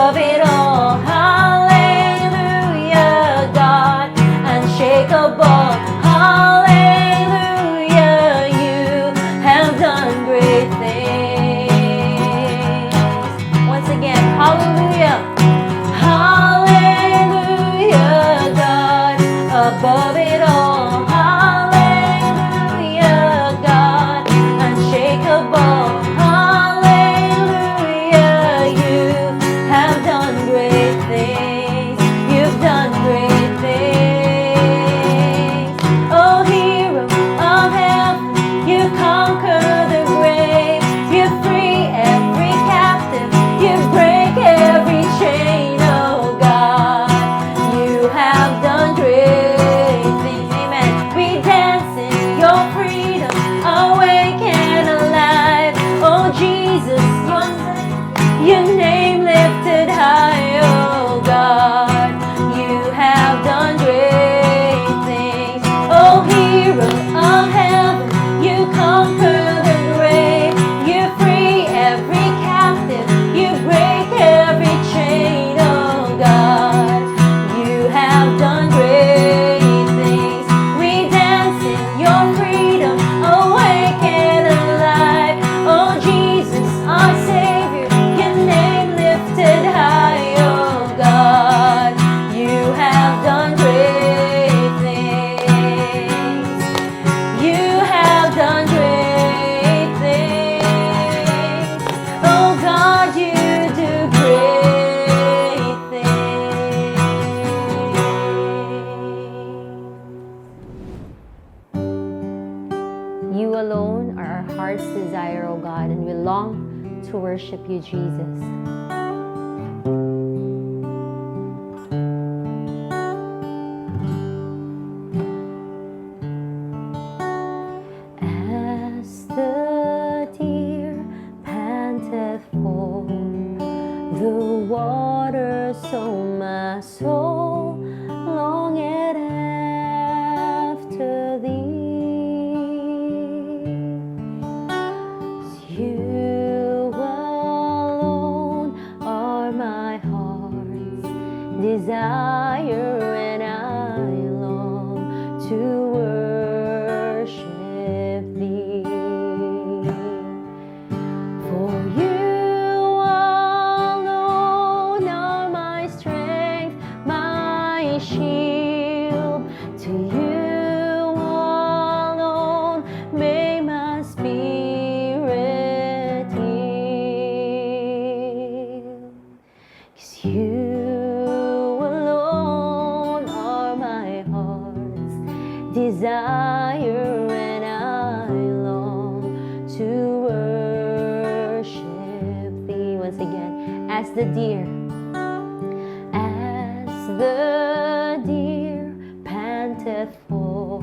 Above it all. Hallelujah, God, unshakable. Hallelujah, you have done great things. Once again, hallelujah. Hallelujah, God, above it all. Hallelujah, God, unshakable. Hallelujah, you have done great things. You've done great things. Oh, hero of heaven, you conquer the grave. You free every captive. You break every chain. Oh God, you have done great things. Amen. We dance in your freedom, awake and alive. Oh Jesus, your name lifted high. Oh God, you have done great things. Oh hero of heaven, you conquer the grave. You free every captive. You break every chain. Oh God, you have done great things. We dance in your freedom, awake and alive. Oh Jesus, our Savior, your name lifted high. Oh God, you have done great things. You have done great things. Oh God, you do great things. You alone are our heart's desire, O God, and we long to worship you, Jesus. As the deer panteth for the water, so my soul longeth after thee. You alone are my heart's desire, and I long to worship thee. For you alone are my strength, my shield. To you alone may my spirit yield. 'Cause you alone are my heart's desire, and I long to worship thee. Once again, as the deer panteth for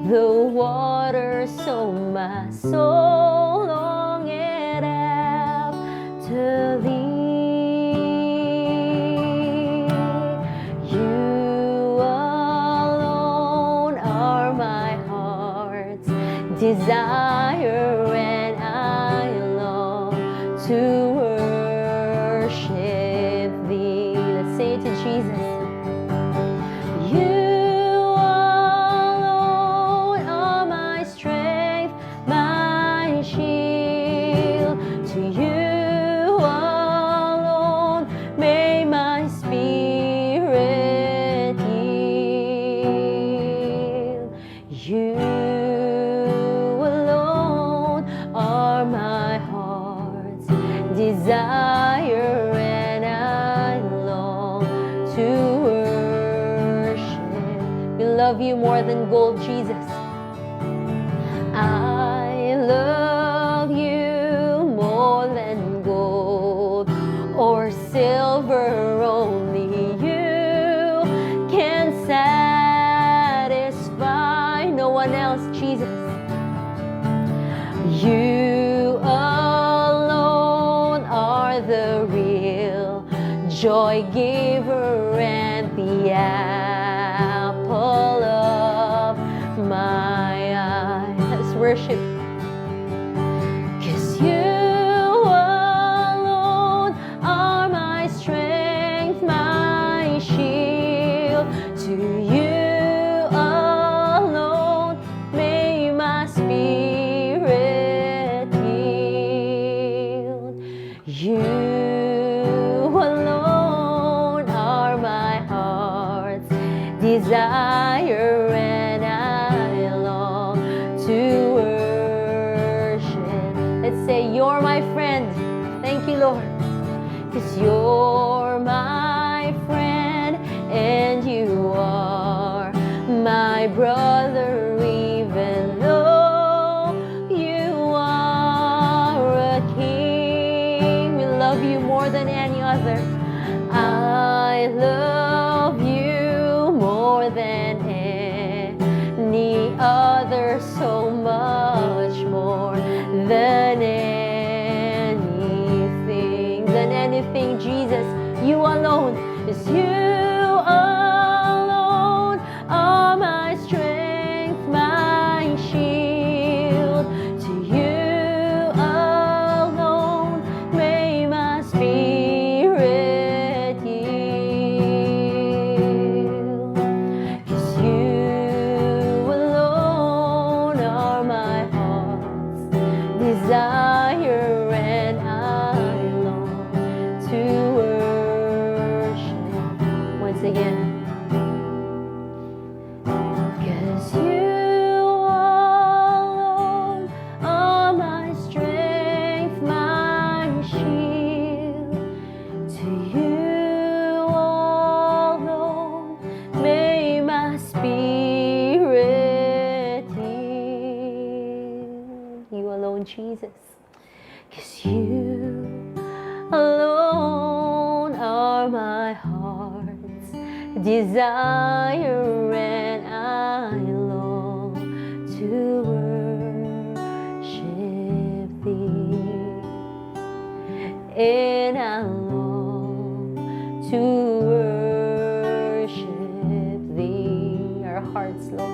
the water, so my soul longeth after thee. You alone are my heart's desire, and I long to worship thee. Let's say it to Jesus. You alone are my strength, my shield. To you alone may my spirit yield. You alone are my heart's desire, and I long to worship. We love you more than gold, Jesus. I love you more than gold or silver. Only you can satisfy. No one else, Jesus. You alone are the real joy giver and the apple of my eye. Let's worship. 'Cause you alone are my strength. desire, and I long to worship. Let's say, "You're my friend." Thank you, Lord. 'Cause you're my friend and you are my brother, even though you are a king. We love you more than any other. I love you more than any other, so much more than anything, Jesus. You alone is you alone are my strength, my shield. To you alone may my spirit yield. 'Cause you alone are my heart's desire, and I long to worship. Once again. 'Cause you alone are my strength, my shield. To you alone may my spirit yield. You alone, Jesus. 'Cause you alone are my heart's desire, and I long to worship thee. And I long to worship thee. Our hearts, Lord.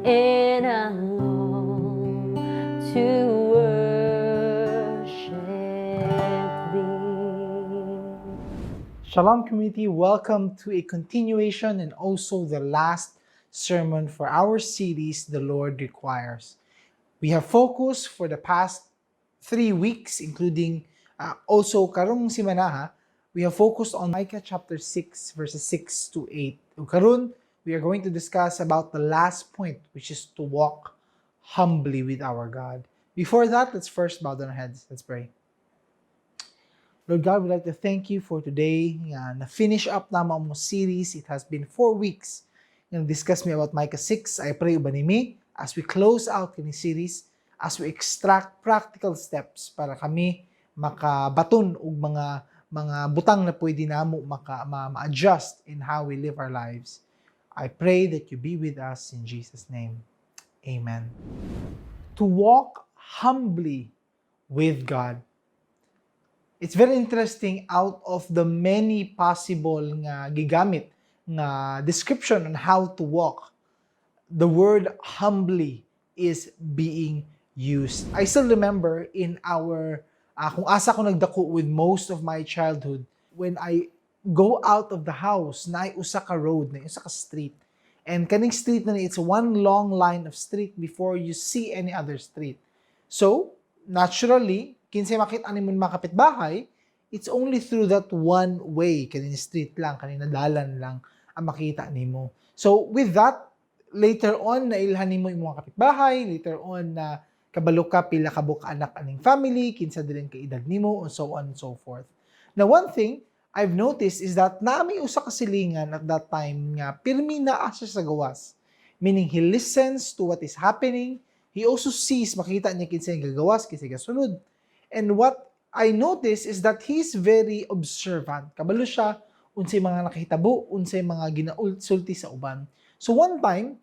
And I long to worship thee. Shalom, community. Welcome to a continuation and also the last sermon for our series, The Lord Requires. We have focused for the past 3 weeks, including also karong simanaha, we have focused on Micah chapter 6, verses 6 to 8. Ug karon, we are going to discuss about the last point, which is to walk humbly with our God. Before that, let's first bow down our heads. Let's pray. Lord God, we'd like to thank you for today nga na-finish up na mo series. It has been 4 weeks nga discuss mi about Micah 6. I pray uban mi as we close out kini series, as we extract practical steps para kami makabaton og mga butang na pwede namo ma-adjust in how we live our lives. I pray that you be with us in Jesus' name. Amen. To walk humbly with God. It's very interesting, out of the many possible nga gigamit nga description on how to walk, the word "humbly" is being used. I still remember in our kung asa ko nagdako with most of my childhood, when I go out of the house, naay usa ka road, naay usa ka street. And kaning street na ni, it's one long line of street before you see any other street. So, naturally, kinsay makita nimo mga kapitbahay, it's only through that one way, kaning street lang, kaning dalan lang ang makita nimo. So, with that, later on, nailhan nimo imong mga kapitbahay, later on na kabalo ka pila ka buok anak aning family, kinsa din ka edad nimo, and so on and so forth. Now, one thing I've noticed is that naa mi usa ka silingan at that time nga pirmi naa siya sa gawas. Meaning, he listens to what is happening. He also sees, makita niya kinsa yung gagawas, kinsa gasulod. And what I notice is that he's very observant. Kabalo siya unsay mga nakahitabo, unsay mga ginasulti sa uban. So one time,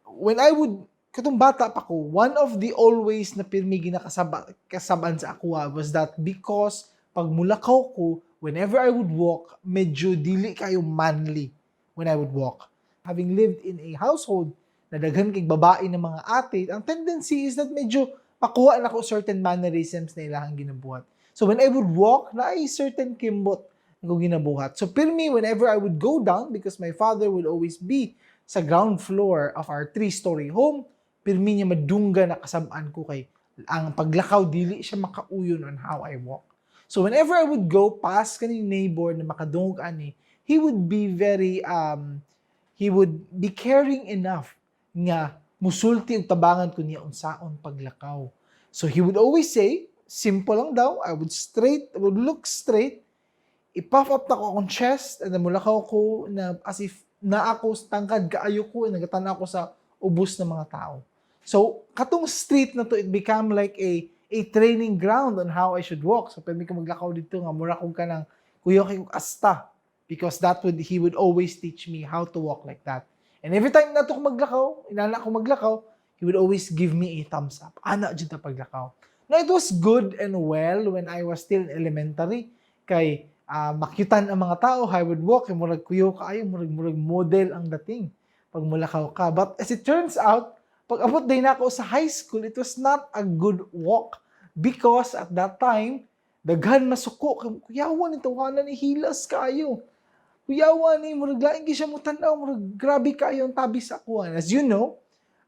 when I would katong bata pa ko, one of the always na pirmi ginakasaba kasabaan sa ako was that because pag mulakaw ko, whenever I would walk, medyo dili kayo manly when I would walk. Having lived in a household na daghan kay babae ng mga ate, ang tendency is that medyo makuha na ko certain mannerisms na ilahang ginabuhat. So when I would walk, naay certain kimbot na ko ginabuhat. So pirmi, whenever I would go down, because my father would always be sa ground floor of our three-story home, pirmi niya madungga na kasabaan ko kay ang paglakaw dili siya makauyon on how I walk. So whenever I would go past kaning neighbor na makadungog ani, he He would be caring enough nga musulti ug tabangan ko niya unsaon paglakaw. So he would always say, simple lang daw, I would look straight, i-puff up nako akong chest, and then mulakaw ko na as if naa ko sa tangkad kaayo ko, and nagatanaw ko sa ubos ng mga tao. So, katong street na to, it become like a training ground on how I should walk. So, pwede ko maglakaw didto nga mura kong kanang kuyaw kay kong asta because that would he would always teach me how to walk like that. And every time nato ko maglakaw, inana ko maglakaw, he would always give me a thumbs up. Ana jud ta paglakaw. Now, it was good and well when I was still in elementary kay makyutan ang mga tao, I would walk, murag kuyaw kaayo, murag model ang dating pag mulakaw ka. But as it turns out, pag abot day nako sa high school, it was not a good walk because at that time, daghan masuko, kuyawan ni tawanan ni hilas kaayo. Kuyawan ni murag lain gyud siya mo tan-aw, murag grabe kaayo ang tabi sa akuan. As you know,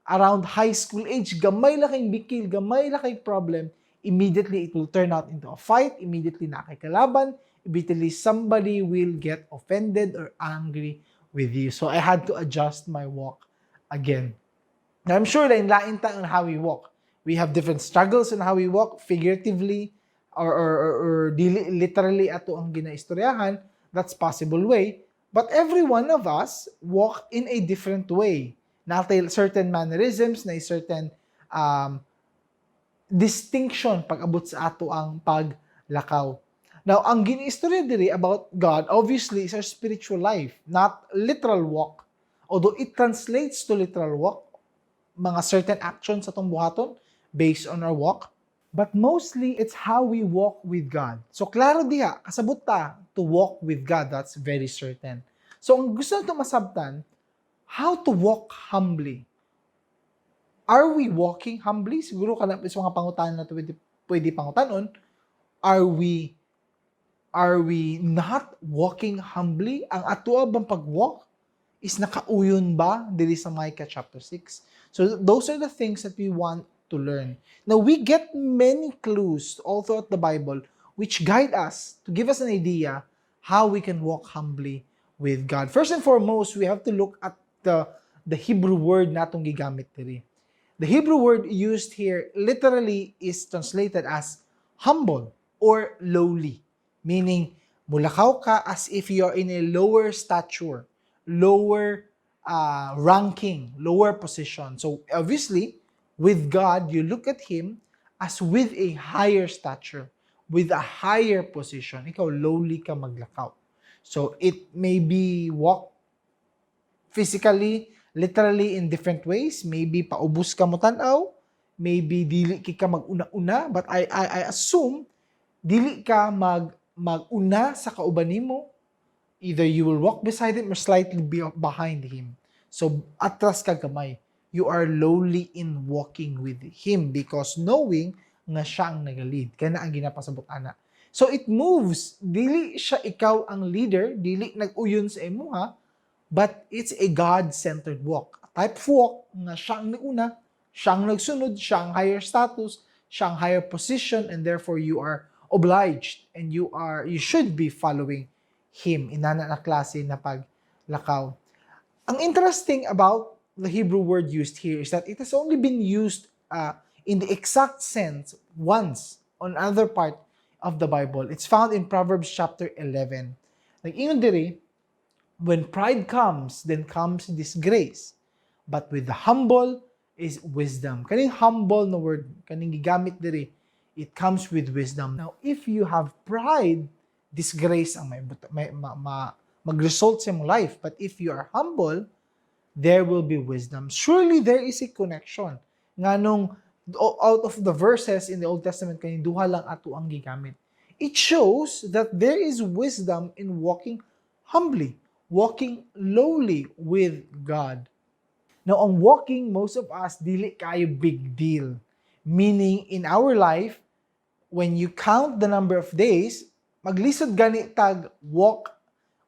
around high school age, gamay lang kay bikil, gamay lang kay problem, immediately it will turn out into a fight, immediately naa kay kalaban, immediately somebody will get offended or angry with you. So I had to adjust my walk again. Now, I'm sure lain-lain ta on how we walk. We have different struggles on how we walk, figuratively or dili, literally ato ang ginaistoryahan. That's possible way. But every one of us walk in a different way. Naa tay certain mannerisms, na certain distinction pag abot sa ato ang paglakaw. Now, ang giniistorya diri about God, obviously, is our spiritual life, not literal walk. Although it translates to literal walk, mga certain actions sa atong buhaton based on our walk, but mostly, it's how we walk with God. So, klaro diha, kasabot ta to walk with God, that's very certain. So, ang gusto nato masabtan, how to walk humbly. Are we walking humbly? Siguro kana sa mga pangutanan na pwede pangutanon. Are we not walking humbly? Ang atoa bang pag-walk is nakauyon ba diri sa Micah chapter 6? So those are the things that we want to learn. Now we get many clues all throughout the Bible which guide us to give us an idea how we can walk humbly with God. First and foremost, we have to look at the Hebrew word natong gigamit diri. The Hebrew word used here literally is translated as humble or lowly, meaning mulakaw ka as if you are in a lower stature, lower ranking, lower position. So obviously, with God, you look at Him as with a higher stature, with a higher position. Ikaw, lowly ka maglakaw. So it may be walk physically, literally in different ways. Maybe paubos ka mo tan-aw, maybe dili ka mag-una-una, but I assume dili ka mag-una sa kauban nimo. Either you will walk beside him or slightly behind him. So atras ka gamay. You are lowly in walking with him because knowing nga siya ang nag-lead. Kana ang ginapasabot ana. So it moves. Dili siya ikaw ang leader, dili nag-uyon sa imuha, but it's a God-centered walk. A type of walk nga siya ang naguna, siya ang nagsunod, siya ang higher status, siya ang higher position, and therefore you are obliged and you should be following him. Inana na klase na paglakaw. Ang interesting about the Hebrew word used here is that it has only been used in the exact sense once on other part of the Bible. It's found in Proverbs chapter 11. Nag-ingon diri, "When pride comes, then comes disgrace. But with the humble is wisdom." Kaning humble na word, kaning gigamit diri, it comes with wisdom. Now, if you have pride, disgrace ang may mag-result sa imong life. But if you are humble, there will be wisdom. Surely there is a connection. Nganong out of the verses in the Old Testament, kaning duha lang ato ang gigamit. It shows that there is wisdom in walking humbly, walking lowly with God. Now, ang walking, most of us, dili kayo big deal. Meaning, in our life, when you count the number of days, maglisod gani tag walk,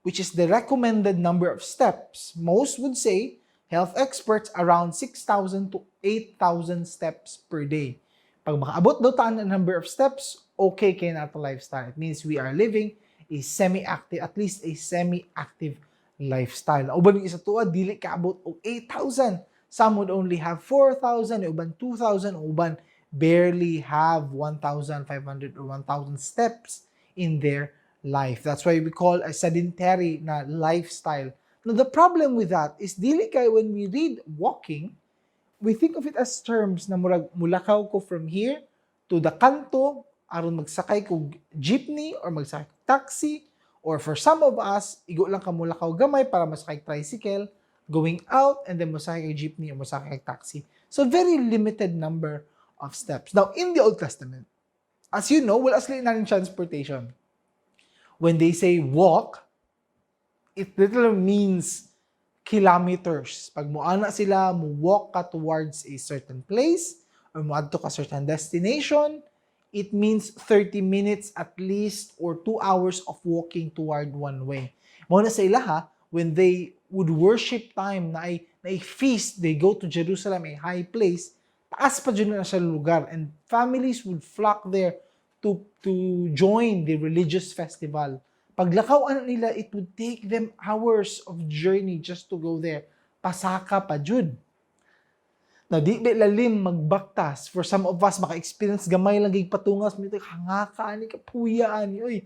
which is the recommended number of steps. Most would say, health experts, around 6,000 to 8,000 steps per day. Pag makaabot daw ta ang number of steps, okay kaayo na ato lifestyle. It means we are living a semi-active, at least a semi-active lifestyle. Uban sa atoa dili kaabot og 8,000. Some would only have 4,000, uban 2,000, uban barely have 1,500 or 1,000 steps in their life. That's why we call a sedentary na lifestyle. Now, the problem with that is dili kay when we read "walking," we think of it as terms na murag mulakaw ko from here to the kanto aron magsakay kog jeepney or magsakay kog taxi, or for some of us, igo lang ka mulakaw gamay para masakay tricycle going out and then mosakay kag jeepney or mosakay kag taxi. So very limited number of steps. Now, in the Old Testament, as you know, wala sila ng transportation. When they say "walk," it literally means kilometers. Pag muana sila, mo walk ka towards a certain place or moadto ka certain destination, it means 30 minutes at least or 2 hours of walking toward one way. Mao na sa ilaha, when they would worship time na ay feast, they go to Jerusalem, a high place, taas pa jud na siya lugar, and families would flock there to join the religious festival. Paglakaw ana nila, it would take them hours of journey just to go there. Pasaka pa jud. Na di ba lalim magbaktas? For some of us, maka-experience gamay lang gig patungas, may hangaka ani, kapuya ani oy.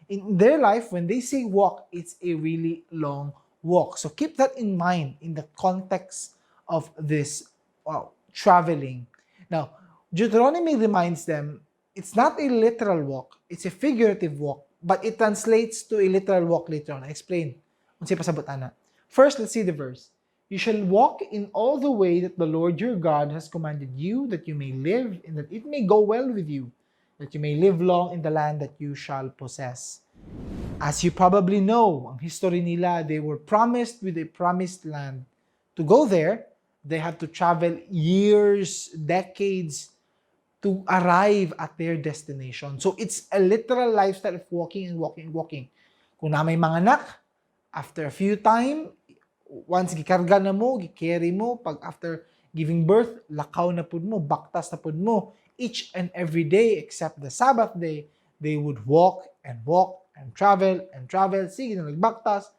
In their life, when they say "walk," it's a really long walk. So keep that in mind in the context of this, wow, traveling. Now, Deuteronomy reminds them it's not a literal walk, it's a figurative walk, but it translates to a literal walk later on. I explain. Unsay pasabot ana. First, let's see the verse. "You shall walk in all the way that the Lord your God has commanded you, that you may live, and that it may go well with you, that you may live long in the land that you shall possess." As you probably know, ang history nila, they were promised with a promised land. To go there, they have to travel years, decades, to arrive at their destination. So it's a literal lifestyle of walking and walking and walking. Kung naa may manganak, after a few time, once gikarga na mo, gi-carry mo, pag after giving birth, lakaw na pud mo, baktas na pud mo. Each and every day except the Sabbath day, they would walk and walk and travel. Sige na nagbaktas.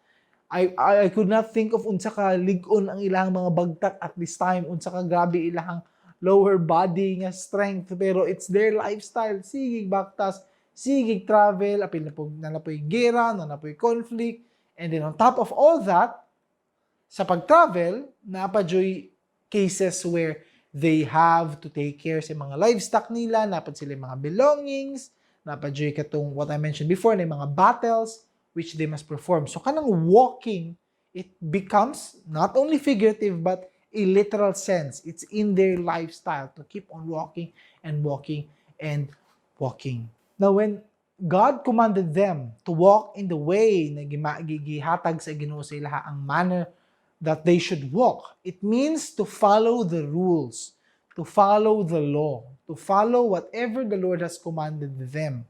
I could not think of unsa ka lig-on ang ilang mga bagtak at this time, unsa ka grabe ilang lower body nga strength, pero it's their lifestyle. Sige baktas, sige travel, apil na po na po'y gera, na po'y conflict, and then on top of all that, sa pag-travel, naa pa juy cases where they have to take care sa mga livestock nila, naa pa sila mga belongings, naa pa juy katong what I mentioned before, na mga battles which they must perform. So kanang walking, it becomes not only figurative but a literal sense. It's in their lifestyle to keep on walking and walking and walking. Now, when God commanded them to walk in the way na gihatag sa Ginoo sa ilaha, ang manner that they should walk, it means to follow the rules, to follow the law, to follow whatever the Lord has commanded them.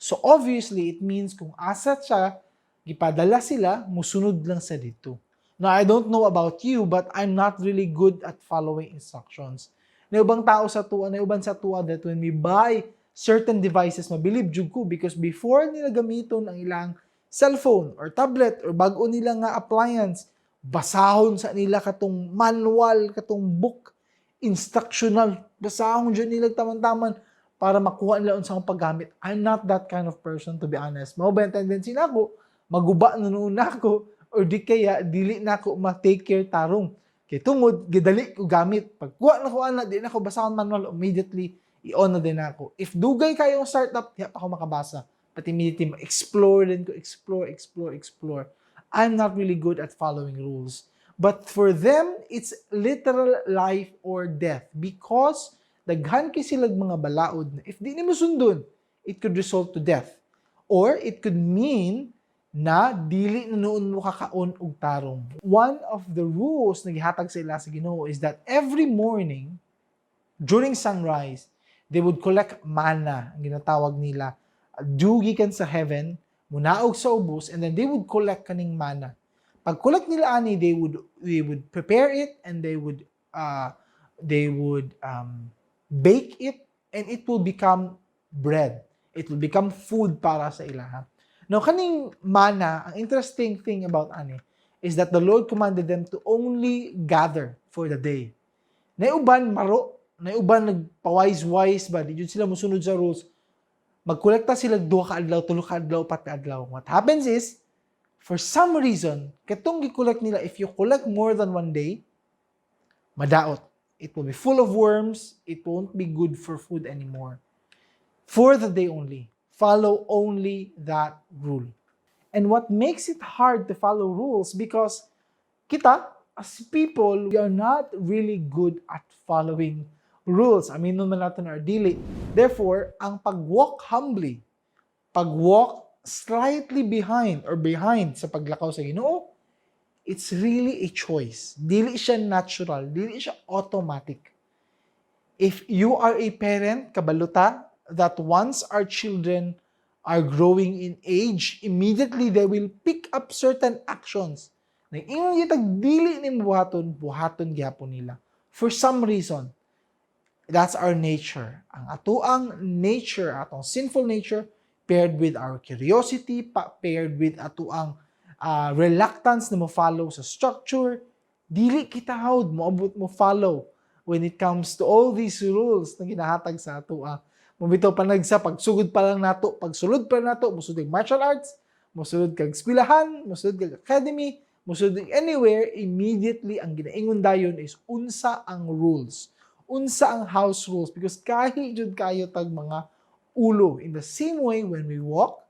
So obviously, it means kung asa siya, gipadala sila, musunod lang sa didto. Now, I don't know about you, but I'm not really good at following instructions. Naay ubang tao sa atoa, naay uban sa atoa that when we buy certain devices, mabilib jud ko because before nila gamiton ang ilang cellphone or tablet or bag-o nila nga appliance, basahon sa nila katong manual, katong book, instructional, basahon jud nila taman-taman para makuha nila unsang paggamit. I'm not that kind of person, to be honest. Mao ba yung tendency nako, maguba na nuon nako or di kaya dili na ako ma-take care tarong. Kay tungod gidali ko gamit. Pagkuha na ko ana, di na ko basahon manual, immediately i-on na din ako. If dugay kayong startup, di pa ako makabasa. But immediately explore din ko, explore, explore, explore. I'm not really good at following rules. But for them, it's literal life or death because daghan kay silag mga balaod na if di nimo sundon, it could result to death. Or it could mean na dili na nuon mo kakaon og tarong. One of the rules na gihatag sa ila sa Ginoo is that every morning during sunrise, they would collect manna, ang ginatawag nila. Dew gikan sa heaven, munaog sa ubos, and then they would collect kaning manna. Pag collect nila ani, they would prepare it and they would bake it and it will become bread. It will become food para sa ilaha. Now, kaning manna, ang interesting thing about ani is that the Lord commanded them to only gather for the day. Naay uban maro, naay uban nagpa-wise-wise ba, di jud sila musunod sa rules. Magkolekta sila duha ka adlaw, tulo ka adlaw, upat ka adlaw. What happens is, for some reason, katong gi-collect nila, if you collect more than one day, madaot. It will be full of worms. It won't be good for food anymore. For the day only. Follow only that rule. And what makes it hard to follow rules, because kita, as people, we are not really good at following rules. Aminon man natin or dili. Therefore, ang pag-walk humbly, pag-walk slightly behind or behind sa paglakaw sa Ginoo, it's really a choice. Dili siya natural, dili siya automatic. If you are a parent, kabalo ta that once our children are growing in age, immediately they will pick up certain actions. Nag-ingon kitag dili ni buhaton, buhaton gyapon nila. For some reason, that's our nature. Ang atoang nature, atong sinful nature, paired with our curiosity, paired with atoang reluctance na mo follow sa structure, dili kita hawd moabot mo follow when it comes to all these rules na ginahatag sa atoa. Mao bitaw panagsa pagsugod pa lang nato, pagsulod pa lang nato, mosulod kag martial arts, mosulod kag eskwelahan, mosulod kag academy, mosulod kag anywhere, immediately ang ginaingon dayon is unsa ang rules, unsa ang house rules, because kahi jud kayo tag mga ulo. In the same way, when we walk,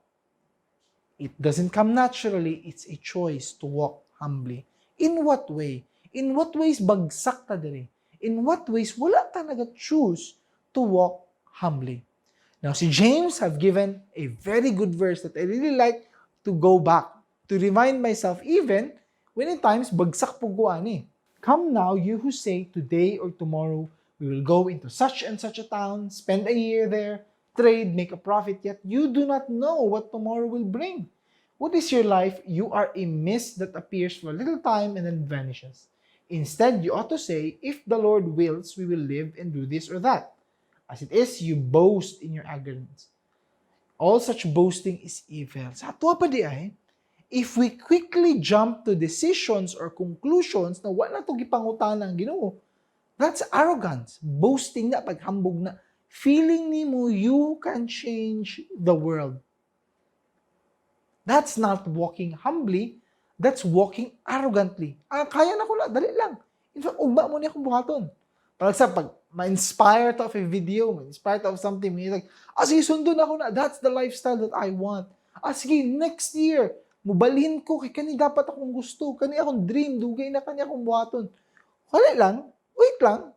it doesn't come naturally. It's a choice to walk humbly. In what way? In what ways bagsak ta diri? In what ways wala ta naga-choose to walk humbly? Now, si James have given a very good verse that I really like to go back to remind myself even when in times bagsak pud ko ani. "Come now, you who say, 'Today or tomorrow we will go into such and such a town, spend a year there, trade, make a profit,' yet you do not know what tomorrow will bring. What is your life? You are a mist that appears for a little time and then vanishes. Instead, you ought to say, 'If the Lord wills, we will live and do this or that.' As it is, you boast in your arrogance. All such boasting is evil." Sa ato pa diay, if we quickly jump to decisions or conclusions na wala to gipangutana ang Ginoo, that's arrogance. Boasting na, paghambog na. Feeling nimo you can change the world. That's not walking humbly, that's walking arrogantly. Ah, kaya na ko na, dali lang. In fact, ugma mo niya akong buhaton. Parang sa pag ma-inspire to of a video, ma-inspire to of something, may like, "Ah, sige, sundon ako na. That's the lifestyle that I want. Ah, sige, next year, mubalhin ko, kay kani dapat akong gusto, kani akong dream, dugay na kani akong buhaton." Wala lang, wait lang.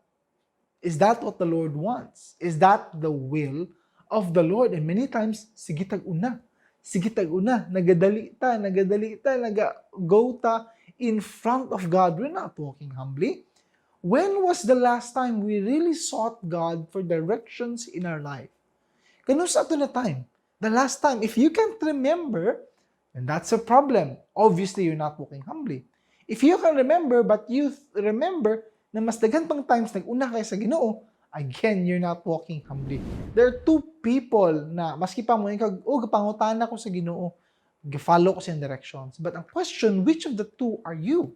Is that what the Lord wants? Is that the will of the Lord? And many times, sige tag una. Sige tag una, nagadali ta, nagadali ta, naga-go ta in front of God. We're not walking humbly. When was the last time we really sought God for directions in our life? Kanus-a ato na time? The last time, if you can't remember, then that's a problem. Obviously, you're not walking humbly. If you can remember, but you remember na mas daghan pang times nag-una kay sa Ginoo, again, you're not walking humbly. There are two people na maski pa mo kag, "Oh, gapangutana ko sa Ginoo, gi-follow ko siyang directions." But ang question, which of the two are you?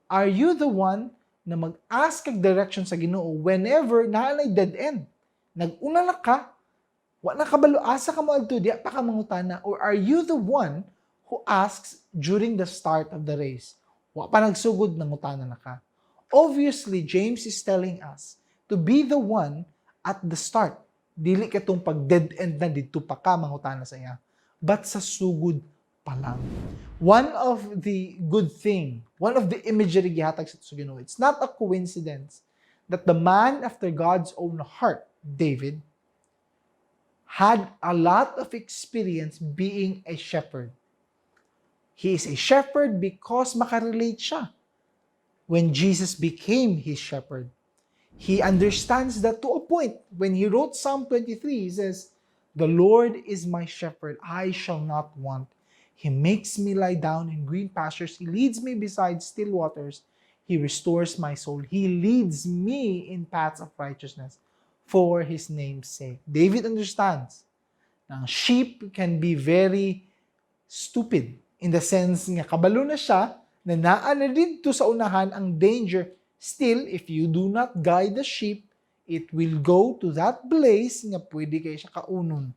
Are you the one na mag-ask kag direction sa Ginoo whenever naa nay dead end? Nag-una na ka, wa na kabalo asa ka moadto, diha pa ka mangutana, or are you the one who asks during the start of the race? Wa pa nagsugod, nangutana na ka. Obviously, James is telling us to be the one at the start. Dili katong pag dead end na didto pa ka mangutana sa iya. But sa sugod pa lang. One of the good thing, one of the imagery gihatag sa Ginoo, it's not a coincidence that the man after God's own heart, David, had a lot of experience being a shepherd. He is a shepherd because makarelate siya when Jesus became his shepherd. He understands that to a point. When he wrote Psalm 23, he says, "The Lord is my shepherd, I shall not want. He makes me lie down in green pastures. He leads me beside still waters. He restores my soul. He leads me in paths of righteousness for his name's sake." David understands na ang sheep can be very stupid in the sense nga kabalo na siya na naa na didto sa unahan ang danger. Still, if you do not guide the sheep, it will go to that place nga pwede kay siya kaunon.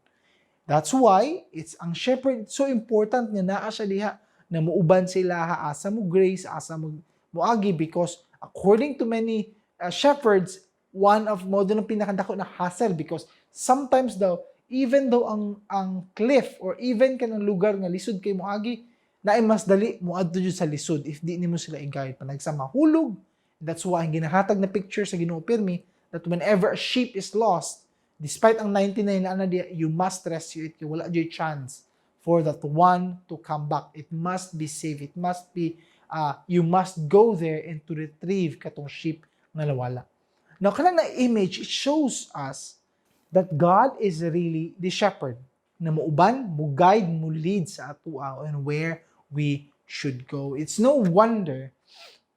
That's why it's ang shepherd, so important nga naa siya diha na muuban sila ha, asa mo graze, asa mo moagi, because according to many shepherds, one of mo ang pinakadako na hassle because sometimes daw, even though ang cliff or even kanang lugar nga lisod kay moagi, naay mas dali moadto jud sa lisod if di nimo sila i-guide, panagsa mahulog. That's why ang ginahatag na picture sa Ginoo pirmi that whenever a sheep is lost, despite ang 99 na ana diya, you must rescue it kay wala jud chance for that one to come back. It must be saved. It must be, you must go there and to retrieve katong sheep nga nawala. Now, kanang na image, it shows us that God is really the shepherd na muuban, mo guide, mo lead sa atoa on where we should go. It's no wonder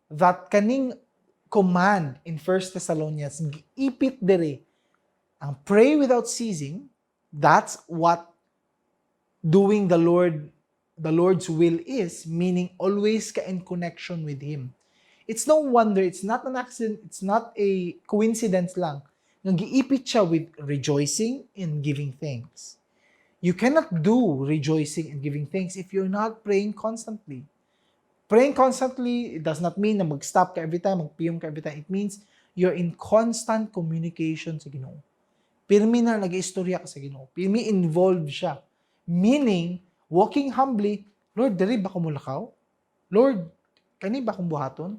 that kaning command in 1 Thessalonians, giipit diri ang pray without ceasing. That's what doing the Lord's will is, meaning always ka in connection with Him. It's no wonder, it's not an accident, it's not a coincidence lang nga giipit siya with rejoicing and giving thanks. You cannot do rejoicing and giving thanks if you're not praying constantly. Praying constantly, it does not mean na mag-stop ka every time, magpiyong ka every time. It means you're in constant communication sa Ginoo. Pirmi na nag-istorya ka sa Ginoo. Pirmi involved siya. Meaning, walking humbly, "Lord, diri ba ko mulakaw? Lord, kani ba akong buhaton?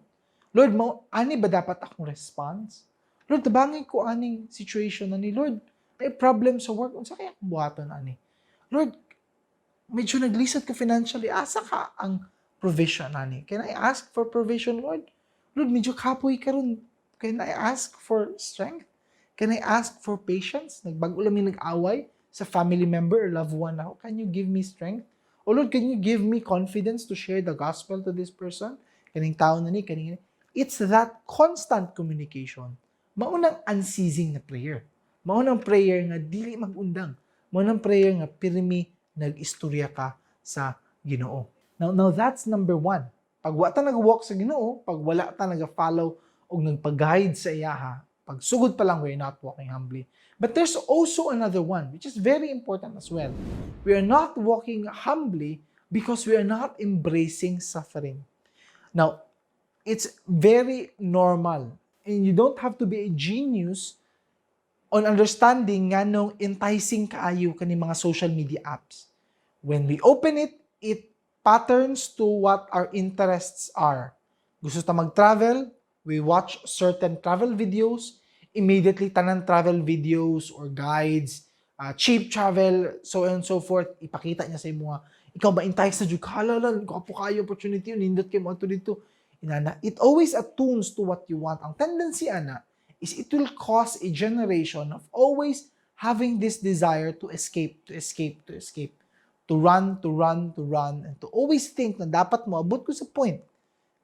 Lord, mo ani ba dapat akong response? Lord, tabangi ko aning situation na ni. Lord, may problem sa work. Unsa kaya akong buhaton ani? Lord, medyo naglisod ko financially. Asa ka ang provision ani? Can I ask for provision, Lord? Lord, medyo kapoy karon. Can I ask for strength? Can I ask for patience? Nagbago lang may nag-away sa family member or loved one ako. Can you give me strength? Oh Lord, can you give me confidence to share the gospel to this person? Kaning tao na ni, kaning It's that constant communication. Maunang unceasing na prayer. Maunang prayer nga dili magundang. Maunang prayer nga pirmi nag-istorya ka sa Ginoo. Now that's number one. Pag wa ta nag-walk sa Ginoo, pag wala ta nag-follow o nagpag-guide sa iyaha, pag sugod pa lang, we're not walking humbly. But there's also another one, which is very important as well. We are not walking humbly because we are not embracing suffering. Now, it's very normal. And you don't have to be a genius on understanding nganong enticing kaayo kani mga social media apps. When we open it, it patterns to what our interests are. Gusto ta mag-travel, we watch certain travel videos, immediately tanan travel videos or guides, cheap travel, so on and so forth, ipakita niya sa imo nga, ikaw ba entice na jud ka, hala lang, gwapo kayo opportunity, nindot kay mo dito. Inana, it always attunes to what you want. Ang tendency ana is it will cause a generation of always having this desire to escape, to escape, to escape, to run, to run, to run, and to always think na dapat mo abot ko sa point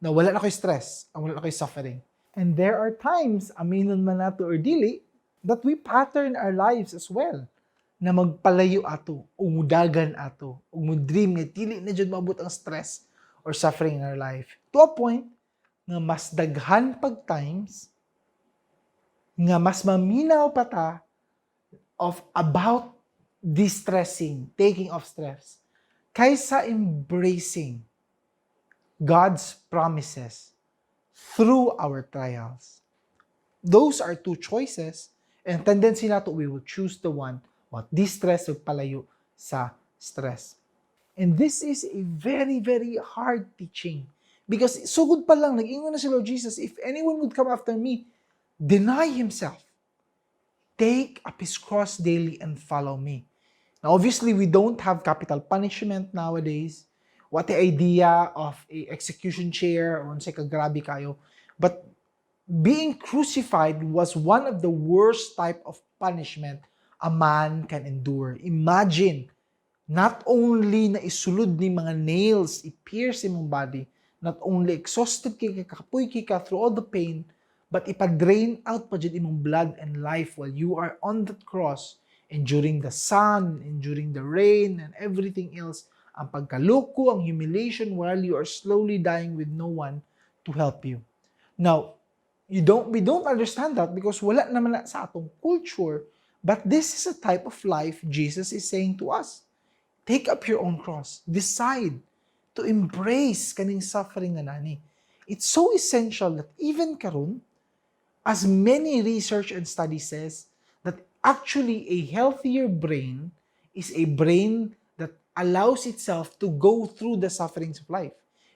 na wala na ko'y stress, ang wala na ko'y suffering. And there are times, aminon man nato or dili, that we pattern our lives as well na magpalayo ato, o mudagan ato, o dream nga dili na jud maabot ang stress or suffering in our life. To a point nga mas daghan pag times nga mas maminaw pa ta of about de-stressing, taking off stress, kaysa embracing God's promises through our trials. Those are two choices, and tendency nato, we will choose the one what de-stress o palayo sa stress. And this is a very, very hard teaching. Because sugod pa lang, nag-ingon na si Lord Jesus, "If anyone would come after me, deny himself, take up his cross daily and follow me." Now, obviously, we don't have capital punishment nowadays. What the idea of a execution chair or unsay kagrabe kayo. But being crucified was one of the worst type of punishment a man can endure. Imagine, not only na isulod ni mga nails, i-pierce imong body, not only exhausted kay ka, kapoy kay ka through all the pain, but ipa-drain out pa jud imong blood and life while you are on that cross, enduring the sun, enduring the rain, and everything else ang pagkaloko, ang humiliation while you are slowly dying with no one to help you. Now, you don't we don't understand that because wala naman na sa atong culture, but this is a type of life Jesus is saying to us. Take up your own cross. Decide to embrace kaning suffering na nani. It's so essential that even karon, as many research and studies says, that actually a healthier brain is a brain that allows itself to go through the sufferings of life.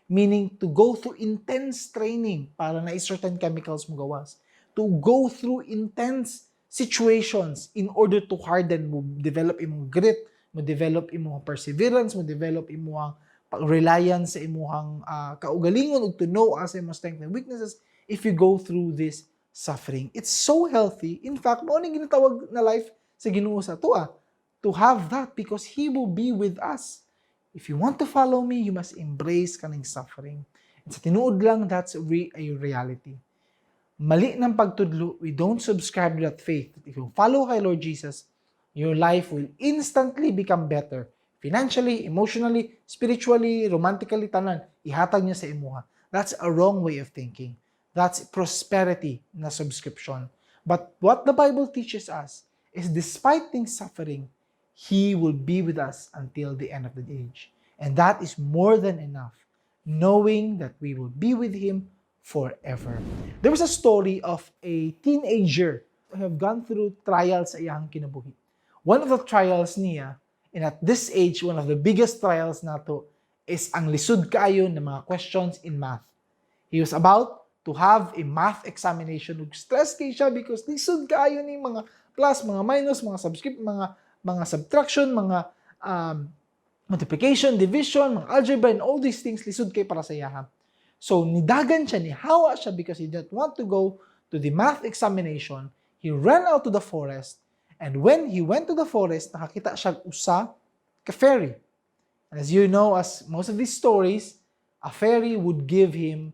Meaning, to go through intense training para na certain chemicals mo gawas. To go through intense situations in order to harden mo, develop imong grit, mo develop imong perseverance, mo develop imong reliance sa imong kaugalingon ug to know asa imong strength and weaknesses if you go through this suffering. It's so healthy. In fact, mao ning ginatawag na life sa Ginoo sa atoa to have that because He will be with us. If you want to follow me, you must embrace kaning suffering. And sa tinuod lang, that's a reality. Mali ng pagtudlo, we don't subscribe to that faith. If you follow kay Lord Jesus, your life will instantly become better. Financially, emotionally, spiritually, romantically, tanan, ihatag niya sa imuha. That's a wrong way of thinking. That's prosperity na subscription. But what the Bible teaches us is despite things suffering, He will be with us until the end of the age. And that is more than enough, knowing that we will be with Him forever. There was a story of a teenager who have gone through trials sa iyang kinabuhi. One of the trials niya, and at this age, one of the biggest trials nato is ang lisod kaayo ng mga questions in math. He was about to have a math examination ug stress kay siya because lisod kaayo ni mga plus, mga minus, mga subscript, mga subtraction, mga multiplication, division, mga algebra, and all these things, lisod kay para sa iyaha. So, nidagan siya, nihawa siya because he didn't want to go to the math examination. He ran out to the forest, and when he went to the forest, nakakita siya usa ka fairy. And as you know, as most of these stories, a fairy would give him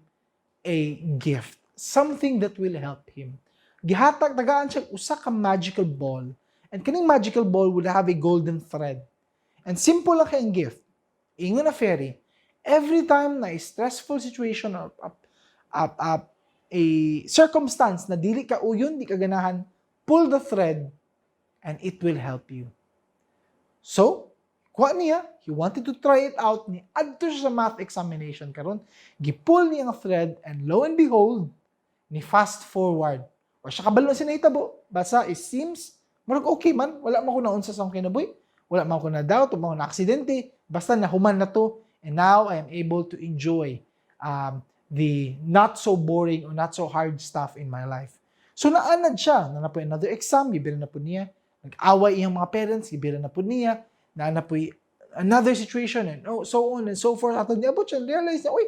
a gift, something that will help him. Gihatag, tagaan siya usa ka magical ball. And kaning magical ball would have a golden thread. And simple lang kayong gift. Ingon na fairy, every time na a stressful situation or a circumstance na dili ka uyon, di ka ganahan, pull the thread and it will help you. So, kuha niya, he wanted to try it out, ni adto siya sa math examination karon, gipull niya ang thread and lo and behold, ni fast forward. O siya kabalo na nahitabo, basta it seems murag okay man, wala man ko naunsa sa akong kinabuhi, wala man ko na doubt, wala man ko na aksidente, basta nahuman na to and now I am able to enjoy the not so boring or not so hard stuff in my life. So naanad siya, na na po another exam, gibira na po niya, nag-away iyang mga parents, gibira na po niya, na po another situation and oh, so on and so forth. Atong niabot siya, realize niya, "Uy,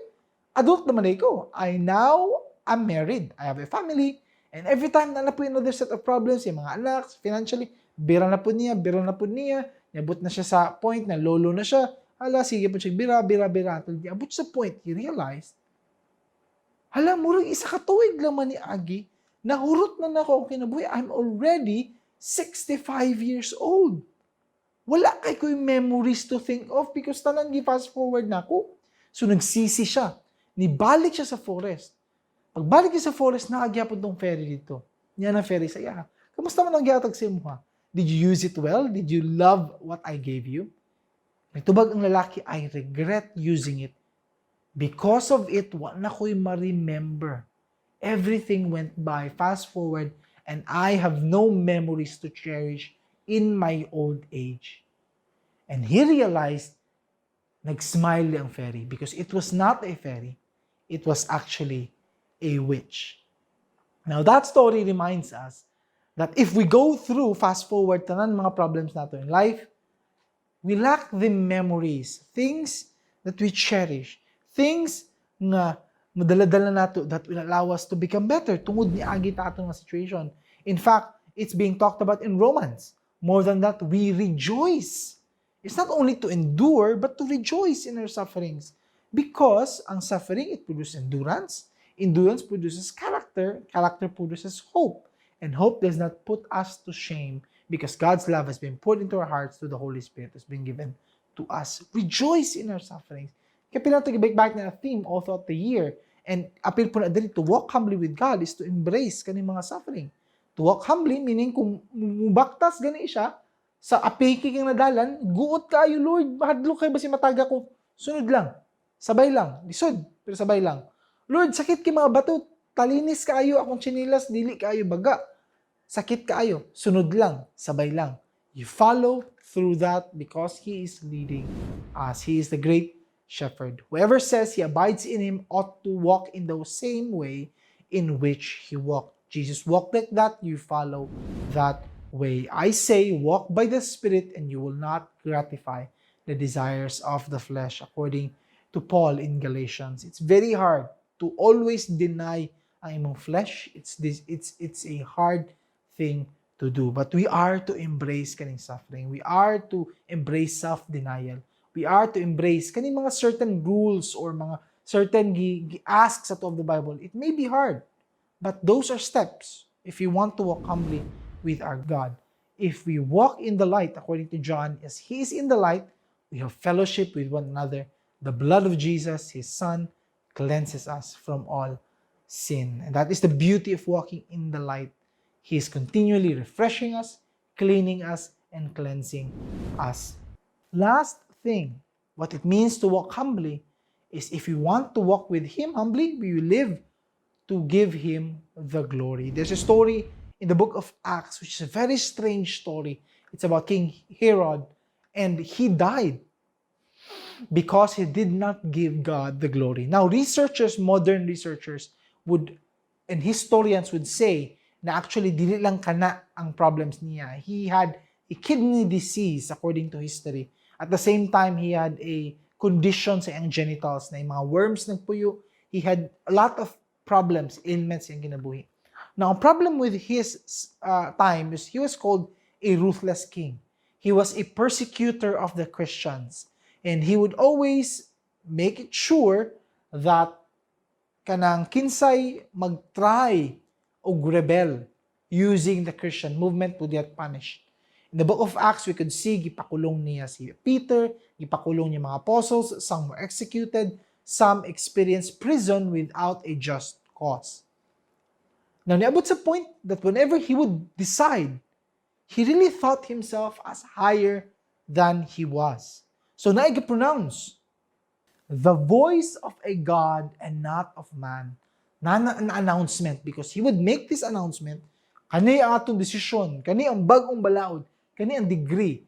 adult naman ko. I now am married. I have a family." And every time na po another set of problems, yung mga anak, financially, bira na po niya, bira na po niya, niabot na siya sa point na lolo na siya, hala, sige po siya, bira, bira, bira, until niabot sa point, he realized, "Hala, murag isa ka tuig lang man ni agi, nahurot na nako ang kinabuhi. I'm already 65 years old. Wala kay ko'y memories to think of because tanan gi-fast forward na ako." So nagsisi siya. Nibalik siya sa forest. Pagbalik niya sa forest, naa gyapon tong fairy dito. Niya na fairy sa iya, "Kamusta man ang gihatag sa imo ha? Did you use it well? Did you love what I gave you?" Nagtubag ang lalaki, "I regret using it. Because of it, wa na ko'y ma-remember. Everything went by, fast forward, and I have no memories to cherish in my old age." And he realized, nag-smile ang fairy because it was not a fairy. It was actually a witch. Now, that story reminds us that if we go through, fast forward, tanan mga problems nato in life, we lack the memories, things that we cherish, things nga madala-dala nato that will allow us to become better tungod ni agi ta atong nga situation. In fact, it's being talked about in Romans. More than that, we rejoice. It's not only to endure, but to rejoice in our sufferings. Because ang suffering, it produces endurance. Endurance produces character. Character produces hope. And hope does not put us to shame because God's love has been poured into our hearts through the Holy Spirit has been given to us. Rejoice in our sufferings. Kay pinato gibalik na theme all throughout the year. And apil pod na diri, to walk humbly with God is to embrace kaning mga suffering. To walk humbly, meaning kung mubaktas gani siya, sa apiki kang nadalan, guot kaayo, Lord, mahadlok kay basi mataga ko. Sunod lang. Sabay lang. Lisod, pero sabay lang. Lord, sakit kay mga bato. Talinis kaayo akong tsinilas, dili kaayo baga. Sakit kaayo. Sunod lang. Sabay lang. You follow through that because He is leading us. He is the great shepherd. Whoever says he abides in Him ought to walk in the same way in which He walked. Jesus walked like that, you follow that way. I say, walk by the Spirit and you will not gratify the desires of the flesh, according to Paul in Galatians. It's very hard to always deny ang imong flesh. It's a hard thing to do. But we are to embrace kaning suffering. We are to embrace self-denial. We are to embrace kaning mga certain rules or mga certain gi asks sa of the Bible. It may be hard, but those are steps if you want to walk humbly with our God. If we walk in the light, according to John, as He is in the light, we have fellowship with one another. The blood of Jesus, His Son, cleanses us from all sin. And that is the beauty of walking in the light. He is continually refreshing us, cleaning us, and cleansing us. Last thing, what it means to walk humbly is if we want to walk with Him humbly, we will live to give Him the glory. There's a story in the book of Acts, which is a very strange story. It's about King Herod, and he died because he did not give God the glory. Now, researchers, modern researchers, would and historians would say na actually dili lang kana ang problems niya. He had a kidney disease, according to history. At the same time, he had a condition sa iyang genitals na yung mga worms nagpuyo. He had a lot of problems, ailments iyang kinabuhi. Now, ang problem with his time is he was called a ruthless king. He was a persecutor of the Christians. And he would always make it sure that kanang kinsay mag-try og rebel using the Christian movement would get punished. In the book of Acts, we could see gipakulong niya si Peter, gipakulong niya mga apostles, some were executed, some experienced prison without a just cause. Now, niabot sa point that whenever he would decide, he really thought himself as higher than he was. So, naay pronounce the voice of a God and not of man. Na announcement because he would make this announcement, kani ang atong desisyon, kani ang bag-ong balaod, kani ang decree.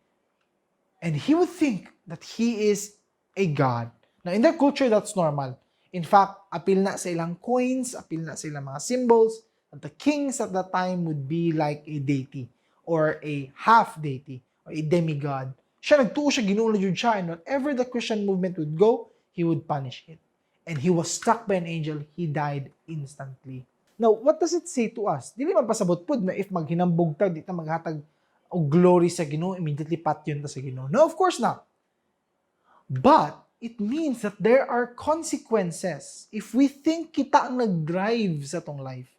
And he would think that he is a God. Now, in their culture, that's normal. In fact, apil na sa ilang coins, apil na sa ilang mga symbols, that the kings at that time would be like a deity or a half deity or a demigod. Siya nagtuo siya, Ginoo na jud siya, and whatever the Christian movement would go, he would punish it. And he was struck by an angel, he died instantly. Now, what does it say to us? Dili man pasabot pud na if maghinambog ta, di ta maghatag og glory sa Ginoo, immediately patyon ta sa Ginoo. No, of course not. But it means that there are consequences if we think kita ang nag-drive sa atong life.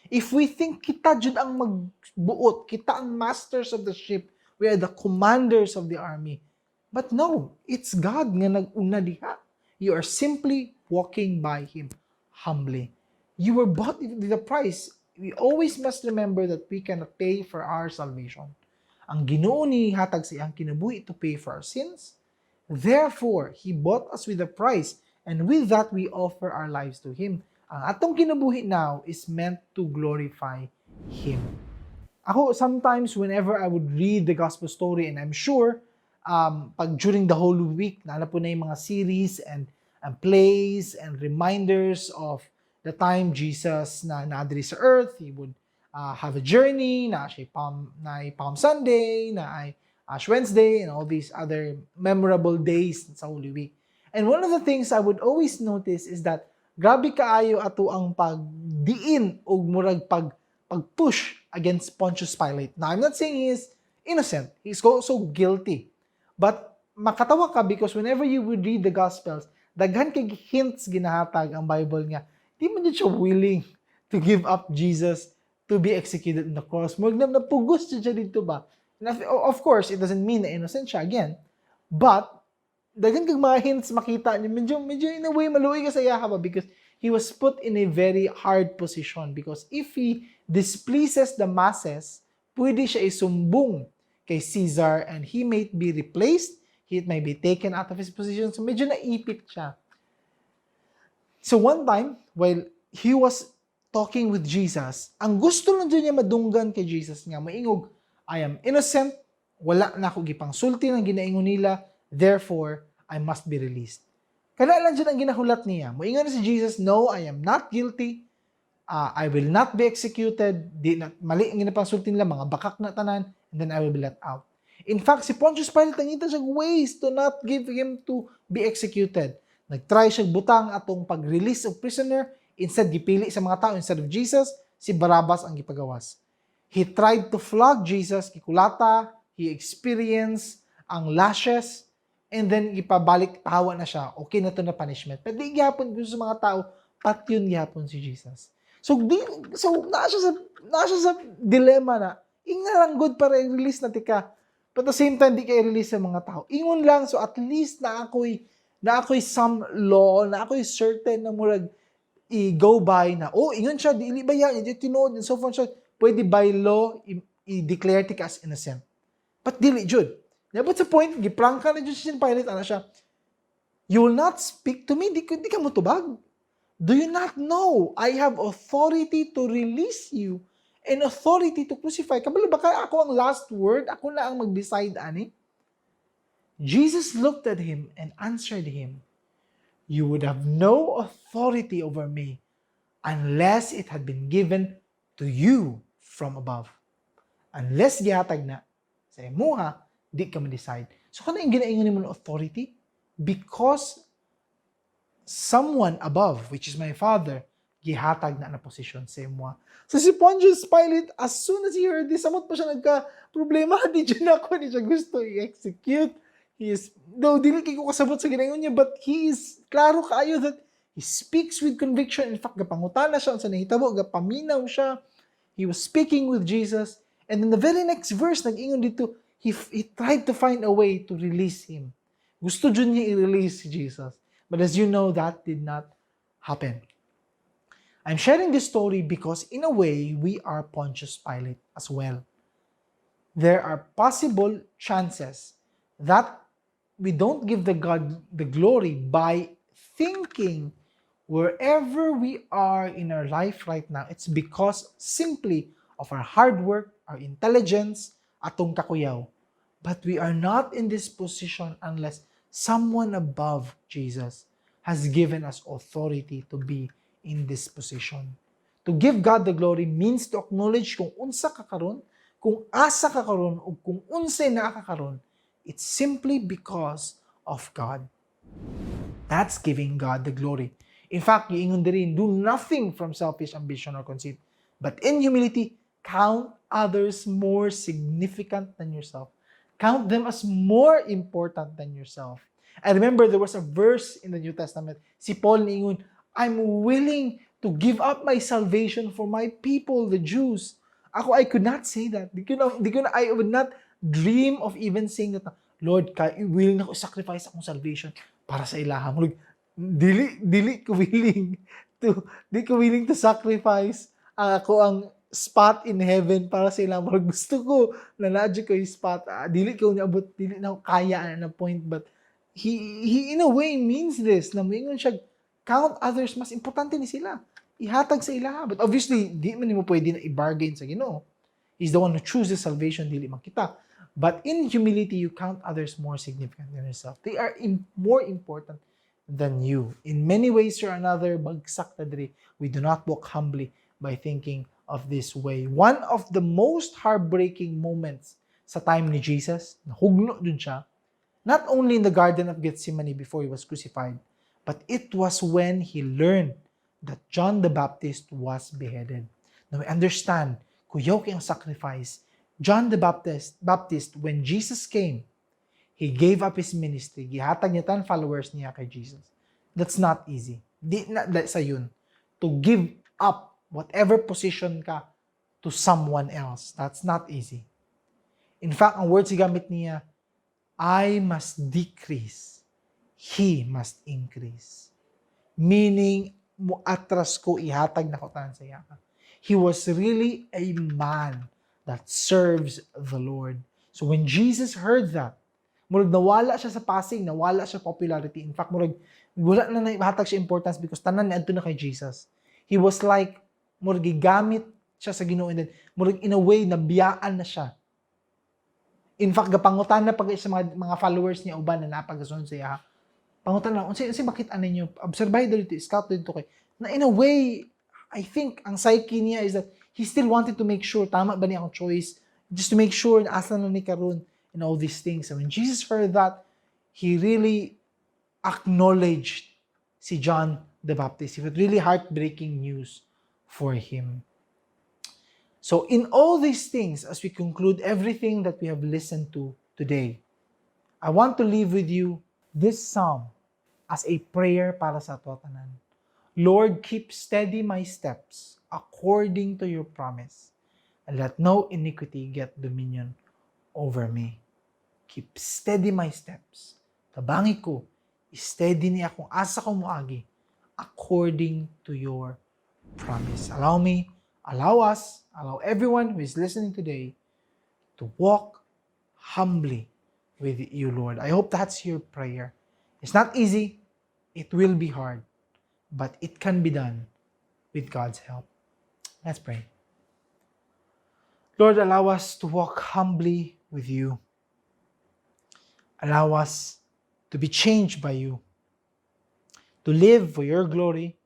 If we think kita jud ang magbuot, kita ang masters of the ship, we are the commanders of the army. But no, it's God nga nag-una diha. You are simply walking by Him humbly. You were bought with a price. We always must remember that we cannot pay for our salvation. Ang Ginoo nihatag sa iyang kinabuhi to pay for our sins. Therefore, He bought us with a price, and with that we offer our lives to Him. Ang atong kinabuhi now is meant to glorify Him. Ako, sometimes, whenever I would read the gospel story, and I'm sure, pag during the whole week, naa pod na yung mga series and plays and reminders of the time Jesus na naadri sa earth, He would have a journey, na siya Palm Sunday, naay Ash Wednesday, and all these other memorable days sa Holy Week. And one of the things I would always notice is that grabe kaayo ato ang pagdiin og murag pag-push against Pontius Pilate. Now, I'm not saying he is innocent. He's also guilty. But makatawa ka because whenever you would read the Gospels, daghan kay hints ginahatag ang Bible nga di man jud siya willing to give up Jesus to be executed on the cross. Murag na napugos siya didto ba? And of course, it doesn't mean na innocent siya again. But Daghan kag mga hints makita niyo. Medyo in a way, maluoy ka sa iya ba? Because he was put in a very hard position. Because if he displeases the masses, pwede siya isumbong kay Caesar and he may be replaced, he may be taken out of his position. So medyo naipit siya. So one time, while he was talking with Jesus, ang gusto lang jud niya madunggan kay Jesus nga maingog, "I am innocent, wala na ako gipangsulti ng ginaingon nila, therefore, I must be released." Kana lang jud ang ginahulat niya. Moingon na si Jesus, "No, I am not guilty. I will not be executed. Di na, mali ang ginapangsulti nila, mga bakak na tanan, and then I will be let out." In fact, si Pontius Pilate, nangita siya ways to not give him to be executed. Nagtry siya butang atong pag-release of prisoner. Instead, gipili sa mga tao, instead of Jesus, si Barabbas ang gipagawas. He tried to flog Jesus, gikulata, he experienced ang lashes, and then ipabalik, pahawa na siya. Okay na to na punishment. Pero di gihapon gusto sa mga tao, patyon gihapon si Jesus. So naa siya sa dilemma na, ingna lang gud para i-release na tika. But at the same time, di ka i-release sa mga tao. Ingon lang, so at least na ako'y some law, na ako'y certain na murag i-go by na, oh, ingon siya, dili ba yan, hindi tinuod, and so forth, so, pwede by law, i-declare tika as innocent. But dili jud. Niabot sa point, giprangka na jud si Pilate, ana siya, "You will not speak to me, di ka motubag. Do you not know I have authority to release you and authority to crucify? Kabalo ba ka ako ang last word? Ako na ang mag-decide ani?" Jesus looked at him and answered him, "You would have no authority over me unless it had been given to you from above." Unless gihatag na sa imuha, di ka ma-decide. So kana yung ginaingon nimo ng authority? Because someone above, which is my Father, gihatag na na posisyon sa imo. So si Pontius Pilate, as soon as he heard this, samot pa siya nagka problema, di jud nako ni siya gusto i-execute. He is, though dili kay ko kasabot sa ginaingon niya, but he is, klaro kaayo that he speaks with conviction. In fact, gapangutana siya sa nahitabo, gapaminaw siya. He was speaking with Jesus. And in the very next verse, nag-ingon dito, he tried to find a way to release him. Gusto jud niya i-release si Jesus. But as you know, that did not happen. I'm sharing this story because in a way, we are Pontius Pilate as well. There are possible chances that we don't give the God the glory by thinking wherever we are in our life right now, it's because simply of our hard work, our intelligence, atong kakuyaw. But we are not in this position unless someone above Jesus has given us authority to be in this position. To give God the glory means to acknowledge kung unsa ka karon, kung asa ka karon, o kung unsay naa ka karon, it's simply because of God. That's giving God the glory. In fact, giingon diri, "Do nothing from selfish ambition or conceit, but in humility, count others more significant than yourself." Count them as more important than yourself. I remember there was a verse in the New Testament. Si Paul niingon, "I'm willing to give up my salvation for my people, the Jews." Ako, I could not say that. Di ko na, I would not dream of even saying that, "Lord, willing ako sacrifice akong salvation para sa ilaha." Lord, dili ko willing to sacrifice ang ako ang spot in heaven para sa ilang. Murag gusto ko na naa ko yung spot. Ah, dili ko niabot, dili na ko kaya na point, but he in a way means this na moingon siya, count others, mas importante ni sila ihatag sa ilaha. But obviously di man nimo pwede na i-bargain sa Ginoo. He's the one who chooses salvation, dili man kita. But in humility, you count others more significant than yourself. They are more important than you in many ways or another. Bagsak ta diri. We do not walk humbly by thinking of this way. One of the most heartbreaking moments sa time ni Jesus, nahugno jud siya, not only in the Garden of Gethsemane before he was crucified, but it was when he learned that John the Baptist was beheaded. Now we understand, kuyaw kay ang sacrifice. John the Baptist, when Jesus came, he gave up his ministry. Gihatag niya tan followers niya kay Jesus. That's not easy. Di na sa yun. To give up whatever position ka to someone else. That's not easy. In fact, ang words gigamit niya, "I must decrease He must increase. Meaning, muatras ko, ihatag nako tanan sa iya. He was really a man that serves the Lord. So when Jesus heard that, murag nawala siya sa passing, nawala siya popularity. In fact, murag wala na naihatag siya importance because tanan niadto na kay Jesus. He was like, murag gigamit siya sa Ginoo and then murag in a way nabiyaan na siya. In fact, gapangutan na pag sa mga followers niya uban na napagasunod sa iya. Pangutan na, unsay makita ninyo? Obserbahe dito, scout dito kay. Na in a way, I think ang psyche niya is that he still wanted to make sure tama ba niya ang choice, just to make sure na asa na ni karon and all these things. And when Jesus heard that, he really acknowledged si John the Baptist. It was really heartbreaking news for him. So in all these things, as we conclude everything that we have listened to today, I want to leave with you this psalm as a prayer para sa ato tanan. Lord, keep steady my steps according to your promise, and let no iniquity get dominion over me. Keep steady my steps. Tabangi ko, steady niya kung asa ko moagi according to your promise. Allow me, allow us, allow everyone who is listening today to walk humbly with you, Lord. I hope that's your prayer. It's not easy. It will be hard, but it can be done with God's help. Let's pray. Lord, allow us to walk humbly with you. Allow us to be changed by you, to live for your glory,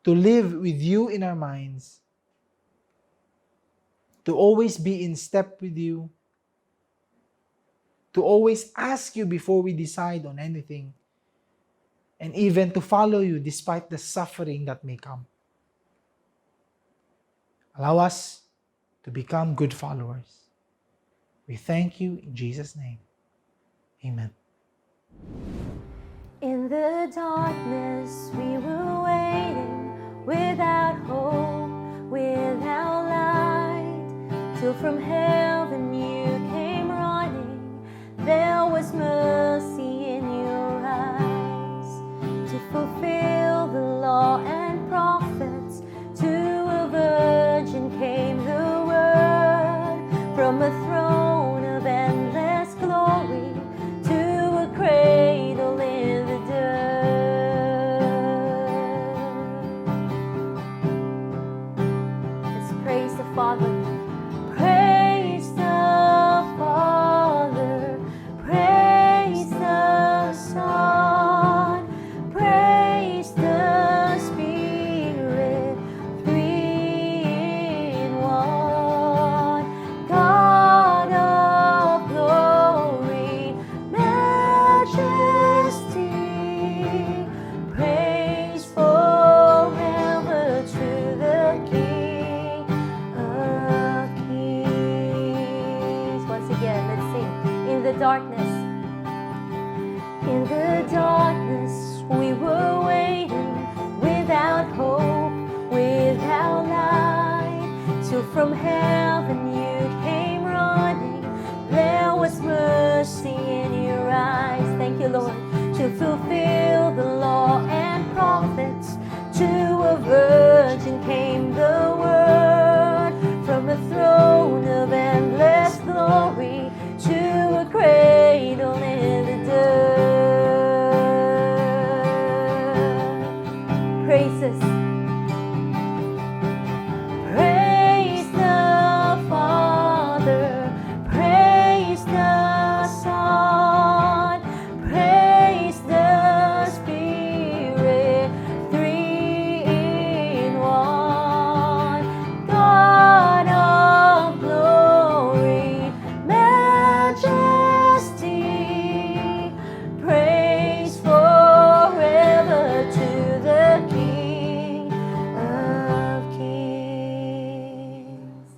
to live with you in our minds, to always be in step with you, to always ask you before we decide on anything, and even to follow you despite the suffering that may come. Allow us to become good followers. We thank you in Jesus' name. Amen. In the darkness, we were waiting without hope, without light, till from heaven you came running. There was mercy in your eyes to fulfill the law and prophets. To a virgin came the word from a throne of endless glory to a cradle in the dirt. Let's praise the Father. Praise the Father. Praise the Son. Praise the Spirit. Three in one. God of glory, majesty, praise forever to the King of Kings. Once again, let's sing. In the darkness, in the darkness, we were waiting without hope, without light, till from heaven you came running. There was mercy in your eyes. Thank you, Lord, to fulfill the law and prophets. To a virgin came the word from a throne of endless glory to a cradle in the dirt. Praises. Praise the Father, praise the Son, praise the Spirit, three in one. God of glory, majesty, praise forever to the King of Kings.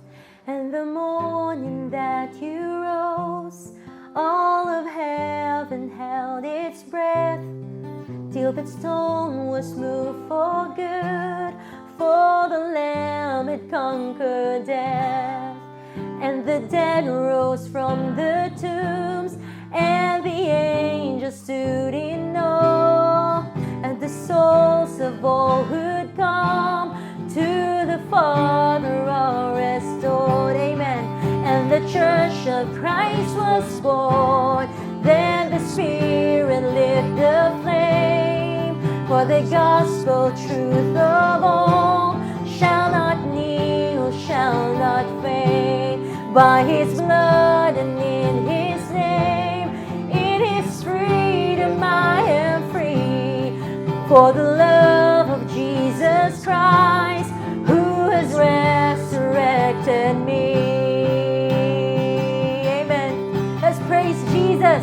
And the morning that you rose, all of heaven held its breath till that stone was moved for good, for the Lamb had conquered death. And the dead rose from the tombs. And the angels stood in awe, and the souls of all who'd come to the Father are restored. Amen. And the church of Christ was born. Then the Spirit lit the flame. For the gospel truth of all shall not kneel, shall not fade. By His blood and in His name, in His freedom I am free. For the love of Jesus Christ, who has resurrected me. Amen. Let's praise Jesus.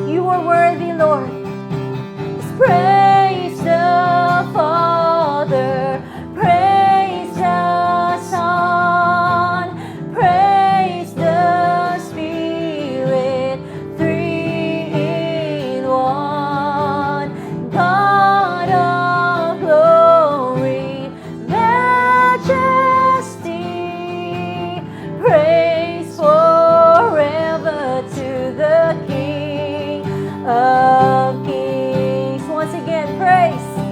You are worthy, Lord. Let's praise the Father, praise the Son, praise the Spirit, three in one. God of glory, majesty, praise forever to the King of Kings. Once again, praise.